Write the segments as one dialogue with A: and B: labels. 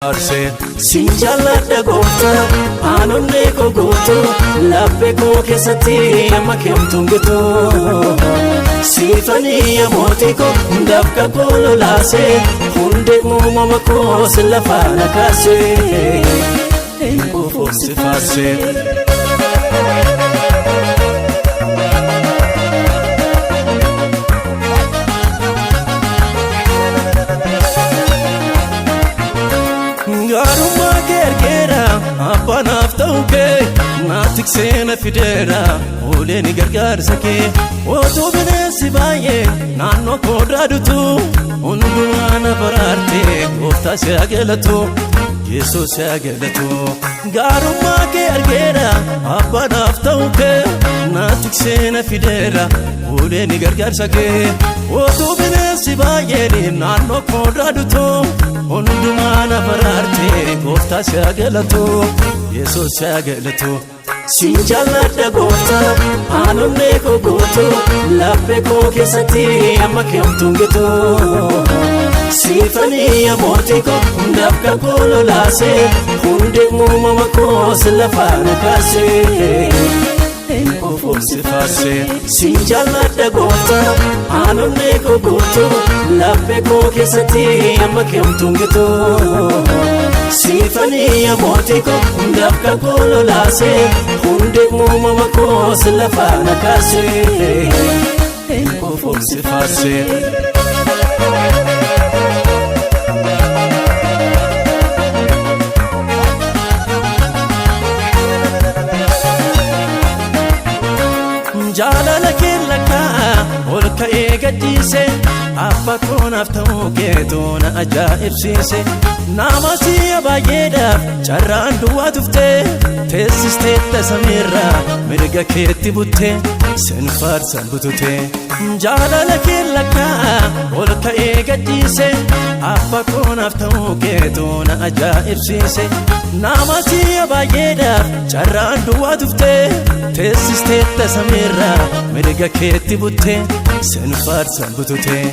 A: Arsee sin jaalladha gooftaa, aanonnee koo guutuu, laphee koo keessatti amma keemtuun guutuu. Siifanii mootii koo dafqa koo lolaasee, hundee uumama koo si lafaa na kaasee. Hin si faarsee. Gaarummaa kee argeera, abbaanaaf ta'uu kee, naa tiksee na fideera, ooleen gargaarsa kee. Otuu bineensi baay'ee naannoo koo daadutu, hundumaa na baraarte, gooftaa si haa galatu, Yesuus si haa galatu. Gaarummaa kee argeera, abbaanaaf ta'uu kee, naa tiksee na fideera, ooleen gargaarsa kee. Otuu bineensi baay'een naannoo koo daadutu, hundumaa na baraarte, gooftaa si haa galatu, Yesuus si haa galatu. Sin jaalladha gooftaa, aanonnee koo guutuu, laphee koo keessatti amma keemtuun guutuu. Siifanii mootii koo dafqa koo lolaasee, hundee uumama koo si lafaa na kaasee. Hin si faarsee. Sin jaalladha gooftaa, aanonnee koo guutuu, laphee koo keessatti amma keemtuun guutuu. Siifanii mootii koo dafqa koo lolaasee, hundee uumama koo si lafaa na kaasee. Hin si faarsee. Jaalala kee lakkaa ol ka'ee gadhiise, abbaa koonaaf ta'uu keetu na ajaa'ibsiise. Nama si'a baay'eedhaaf carraan duwwaa tuftee, teessisteetta samiirraa mirga keetti buttee, sin faarsan bututee. Jaalala kee lakkaa ol ka'ee gadhiise, abbaa koonaaf ta'uu keetu na ajaa'ibsiise. Nama si'a baay'eedhaaf carraan duwwaa tuftee, teessisteetta samiirraa mirga keetti buttee, sin faarsan bututee.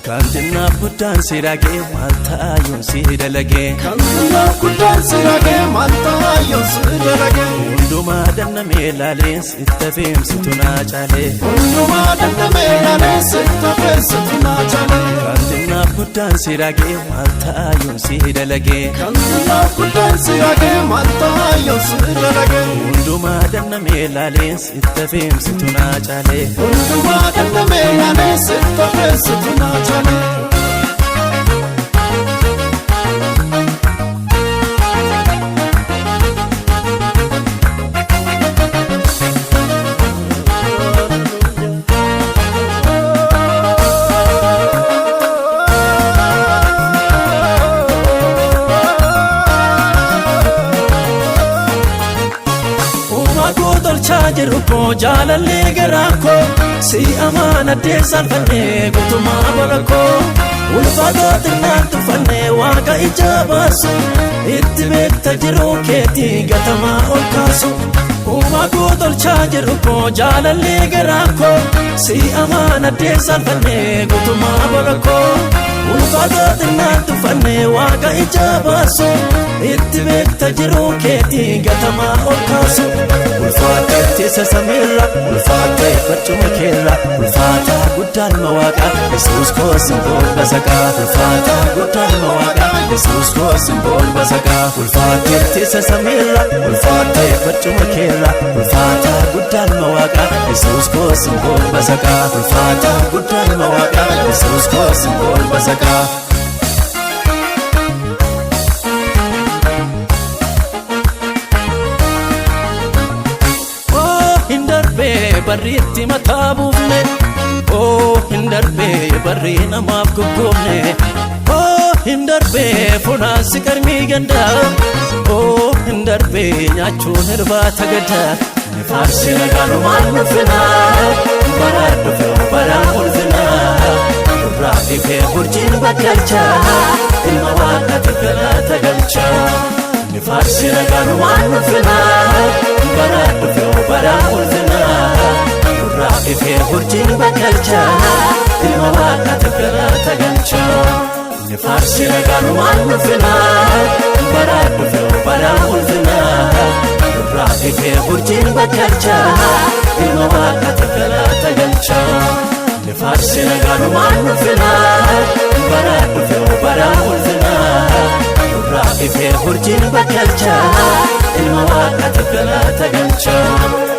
A: Kan xinnaaf guddaan si dhagee, maal ta'a yoon si dalagee?
B: Kan xinnaaf guddaan si dhagee, maal ta'a yoon si dalagee?
A: Hundumaa dannamee laaleen sitti feemsitu naa caalee.
B: Hundumaa dandamee laalee sitti feemsitu naa caalee.
A: Kan xinnaaf guddaan si dhagee, maal ta'a yoon si dalagee?
B: Kan xinnaaf guddaan si dhagee, maal ta'a yoon si dalagee?
A: Hundumaa dannamee laaleen sitti feemsitu naa caalee.
B: Hundumaa dandamee laalee sitti feemsitu naa caalee.
A: Uumaa koo tolchaa jiru koo, jaalallee garaa koo, si amaan addee salphannee guutummaa bara koo. Ulfaatoo xinnaan tuffannee waaqa ija baasu, itti beekta jiruu keetii gatamaa ol kaasu. Uumaa koo tolchaa jiru koo, jaalallee garaa koo, si amaan addee salphannee guutummaa bara koo. Ulfaatoo xinnaan tuffannee waaqa ija baasu, itti beekta jiruu keetii gatamaa ol kaasu. Ulfaatee teessa samiirra, ulfaatee barcuma keerra, ulfaataa guddaan mawaaqa, Yesuus koo simbool basaqaa. Ulfaataa guddaan mawaaqa, Yesuus koo simbool basaqaa. Ulfaatee teessa samiirra, ulfaatee barcuma keerra, ulfaataa guddaan mawaaqa, Yesuus koo simbool basaqaa. Ulfaataa guddaan mawaaqa, Yesuus koo simbool basaqaa. Oh, hin darbee barri itti mataa buufne. Oh, hin darbee barri namaaf guggoofne. Oh, hin darbee funaansi qarmii gandaa. Oh, hin darbee nyaachuun irbaata gadaa. Ni faarsina gaarumaan nufinaa, bara dhufe bara ulfinaa. Nurraa ifee urjiin bakkalchaa, ilma waaqaatiif galata galchaa. Ni faarsina gaarumaan ulfinaa, bara dhufee bara ulfinaa. Nurraa ifee urjiin bakkalchaa, ilma waaqaatiif galata galchaa. Ni faarsina gaarumaan ulfinaa, bara dhufee bara ulfinaa. Nurraa ifee urjiin bakkalchaa, ilma waaqaatiif galata galchaa. Ni faarsina gaarumaan ulfinaa, bara dhufee bara ulfinaa. Nurraa ifee urjiin bakkalchaa, ilma waaqaatiif galata galchaa.